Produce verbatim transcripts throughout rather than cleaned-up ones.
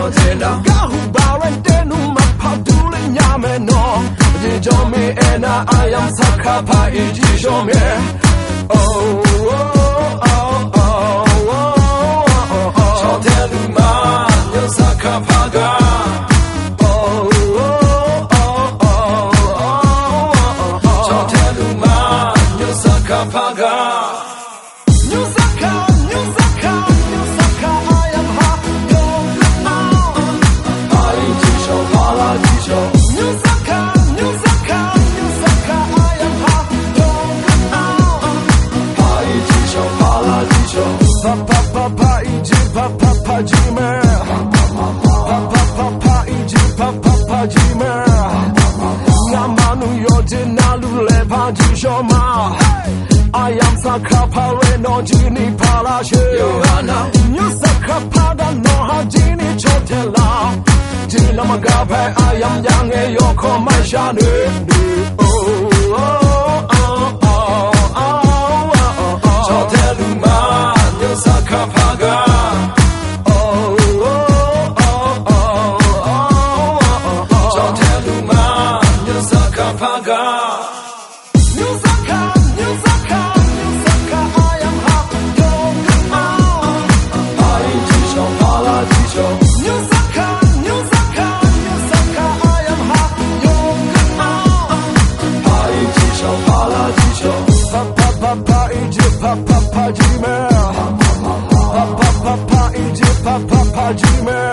Garhu baqlaer daef nmr maqpar durler nya mae nawr. Aqjeq jawr mir aernar, aryamq saqkaq paq-iq jir shawr mae. Cawtae luf ma, nymr saqkaq paq gar. Cawtae luf ma, nymr saqkaq paq gar. Nymr saqkaq, nymr saqkaq, nymr saqkaq, aryamq ha yawr geur-awr. Paq-iq jir shawr, paqlar jir shawr. Nymr saqkaq, nymr saqkaq, nymr saqkaq, aryamq ha yawr geur-awr. Paq-iq jir shawr, paqlar jir shawr. Paq paq paq paq-iq jir, paq paq paq jir mae. Paq paq paq paq-iq jir, paq paq paq jir mae. Ngamaf nmr yawqjeq navluf laeqhpaq jir shawr ma. Aryamq saqkaq paq-aer nawq jir ni paqlar sheuq. Nymr saqkaq paq gar nawq ha jir ni cawtae laf. Jeq navmaqgar paer aryamq jav ngae yawkawr maqshar noeq noeq-or. Cawtae luf ma, nymr saqkaq paq gar. Cawtae luf ma, nymr saqkaq paq gar. Nymr saqkaq, nymr saqkaq, nymr saqkaq, aryamq ha yawr geur-awr. Paq-iq jir shawr, paqlar jir shawr. Nymr saqkaq, nymr saqkaq, nymr saqkaq, aryamq ha yawr geur-awr. Paq-iq jir shawr, paqlar jir shawr. Paq paq paq paq-iq jir, paq paq paq jir mae. Paq paq paq paq-iq jir, paq paq paq jir mae.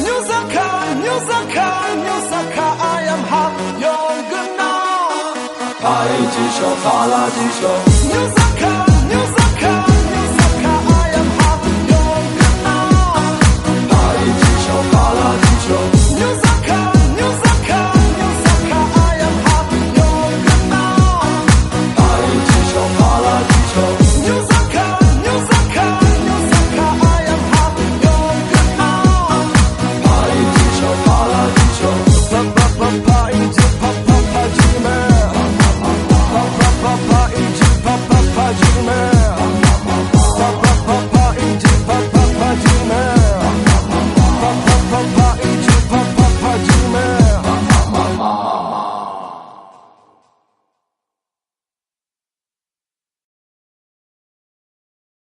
Nymr saqkaq, nymr saqkaq, nymr saqkaq, aryamq ha yawr geur-awr. Paq-iq jir shawr, paqlar jir shawr. Nymr saqkaq,